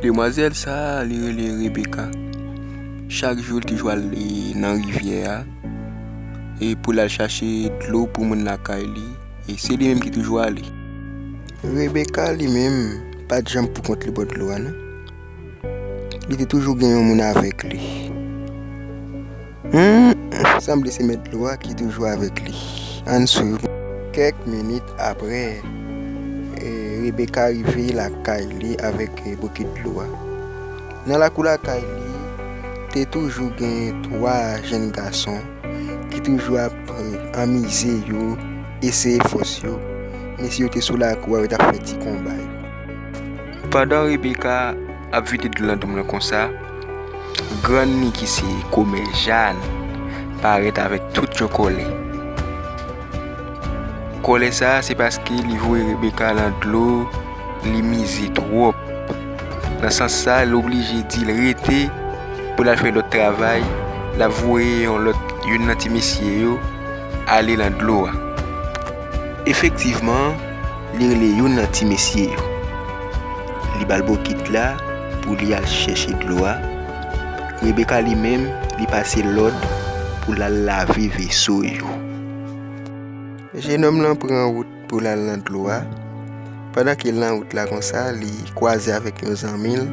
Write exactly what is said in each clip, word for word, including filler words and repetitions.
Demwazèl sa a, li rele Rebecca. Chak jou, li toujou al, e, nan rivyè a, e pou l al chache dlo pou moun lakay li. E se li menm ki toujou ale. Rebecca, li menm, pa t janm poukont li bò dlo a, non. Li te toujou gen yon moun avèk li. Hmm, sanble se mèt dlo a ki toujou avèk li. Ann swiv. Kèk minit apre, e, Rebecca rive lakay li avèk, e, bokit dlo a. Nan lakou lakay li, te toujou gen twa jèn gason ki toujou ap, e, anmize yo, eseye fòs yo. Mesye yo te sou lakou a, yo t ap fè ti konba yo. Pandan Rebecca ap vide dlo nan dwòm lan konsa, grann li ki se Kòmè Jàn parèt avèk tout yon kòlè. Kòlè sa a, se paske li voye Rebecca nan dlo, li mize twòp. Nan sans sa, l oblije di l rete pou l al fè lòt travay, l ap voye yon lòt, youn nan ti mesye yo, ale nan dlo a. Efektivman, li rele youn nan ti mesye yo. Li ba l bokit la pou li al chèche dlo a. Rebecca li menm, li pase lòd pou l al lave veso yo. Jenòm lan pran wout pou l al nan dlo a. Pandan ke l nan wout la konsa, li kwaze avèk yon zanmi l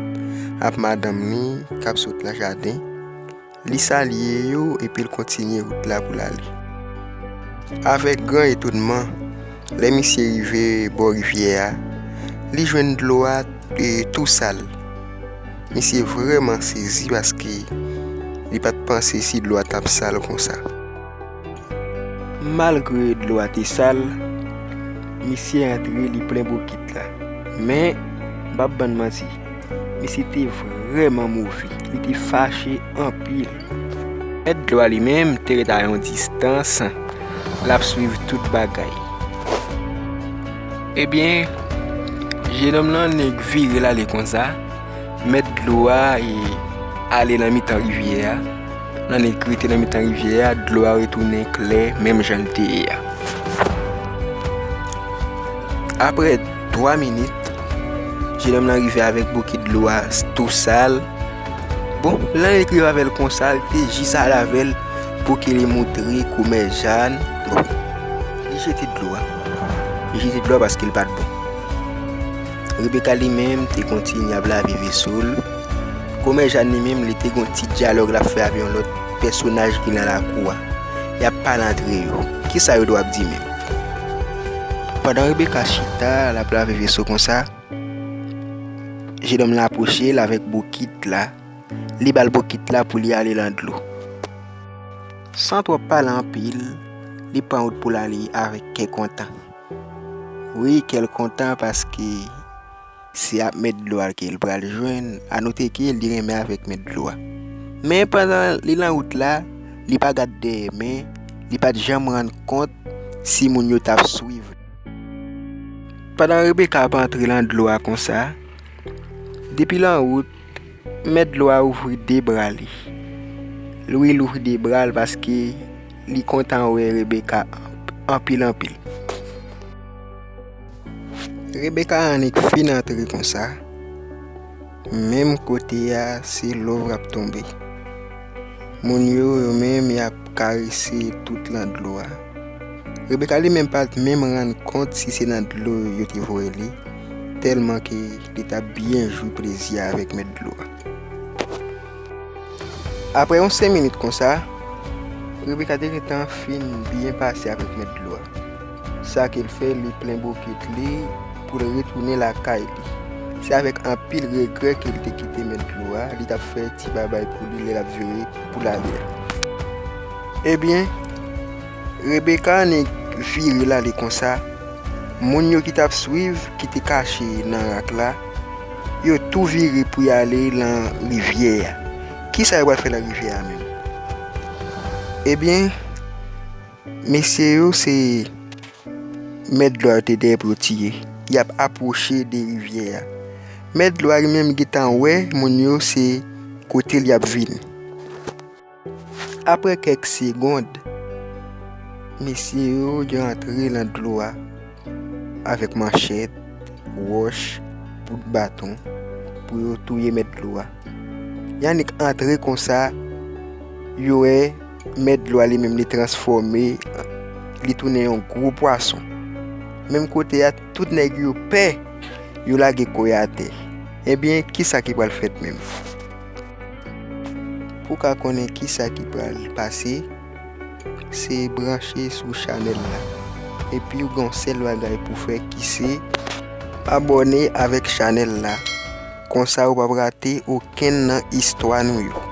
ak madanm li k ap sot nan jaden. Li salye yo epi l kontinye wout la pou l ale. Avèk gran etonman, lè misye rive bò rivyè a, li jwenn dlo a, e, tou sal. Misye vrèman sezi paske li pa t panse si dlo a t ap sal konsa. Malgre dlo a te sal, misye antre, li plen bokit la. Men, m p ap ban n manti, misye te vrèman move. Li te fache anpil. Mèt dlo a li menm te ret a yon distans, l ap swiv tout bagay. Ebyen, jenòm lan nèk vire l ale konsa. Mèt dlo a, e, ale nan mitan rivyè a. Nan nèk rete nan mitan rivyè a, dlo a retounen klè, menm jan l te ye a. Apre twa minit, jenòm lan rive avèk bokit dlo a tou sal. Bon, lè nèg rive avè l konsa, l te jis al avè l pou ke li moutre Kòmè Jàn. Bon, li jete dlo a. Li jete dlo a paske l pa t bon. Rebecca li menm te kontinye ap lave veso l. Kòmè Jàn li menm, li te gon ti dyalòg l ap fè avè yon lòt pèsonaj ki nan lakou a. Y ap pale antre yo. Kisa yo dwe ap di menm? Pandan Rebecca chita, l ap lave veso konsa, jenòm lan apwoche l avèk bokit la. Li ba l bokit la pou li ale nan dlo. San twòp pale anpil, li pran wout pou l ale avèk kè kontan. Wi, kè l kontan paske se ak mèt dlo a ke l pral jwenn. Anote ke li renmen avèk mèt dlo a. Men pandan li nan wout la, li pa gad dèyè, men li pa t janm rann kont si moun yo t ap swiv. Pandan Rebecca ap antre nan dlo a konsa, depi l an wout, mèt dlo a ouvri de bra li. Wi, l ouvri de bra l paske li kontan wè Rebecca anp-, anpil, anpil. Rebecca annik fin antre konsa. Menm kote a, se love k ap tonbe. Moun yo, yo menm, y ap karese tout nan dlo a. Rebecca li menm pa t menm rann kont si se nan dlo yo te voye li, tèlman ke li t ap byen jwi plezi a avèk mèt dlo a. Apre yon senk minit konsa, Rebecca te gentan fin byen pase avèk mèt dlo a. Sa ke l fè, li plen bokit li pou l retounen lakay li. Se avèk anpil regrè ke l te kite mèt dlo a, li t ap fè ti babay pou li lè l ap vire pou l ale a. Ebyen, Rebecca annik vire l ale konsa. Moun yo ki t ap swiv, ki te kache nan rak la, yo tou vire pou y ale nan rivyè a. Kisa yo pral fè nan rivyè a menm? Ebyen, mesye yo se mèt dlo a yo te dèyè pou yo tiye. Y ap apwoche de rivyè a. Mèt dlo a li menm gentan wè moun yo se kote l y ap vini. Apre kèk segond, mesye yo, yo antre nan dlo a avèk manchèt, wòch, bout baton, pou yo touye mèt dlo a. Yannick antre konsa, yo wè mèt dlo a li menm li transfòme, li tounen yon gwo pwason. Menm kote a, tout nèg yo pè, yo lage kò yo atè. Ebyen, kisa ki pral fèt menm? Pou w ka konnen kisa ki pral pase, se branche sou chanèl la. Epi w gen yon sèl bagay pou fè ki se abòne avèk chanèl la. Konsa ou p ap rate okenn nan istwa nou yo.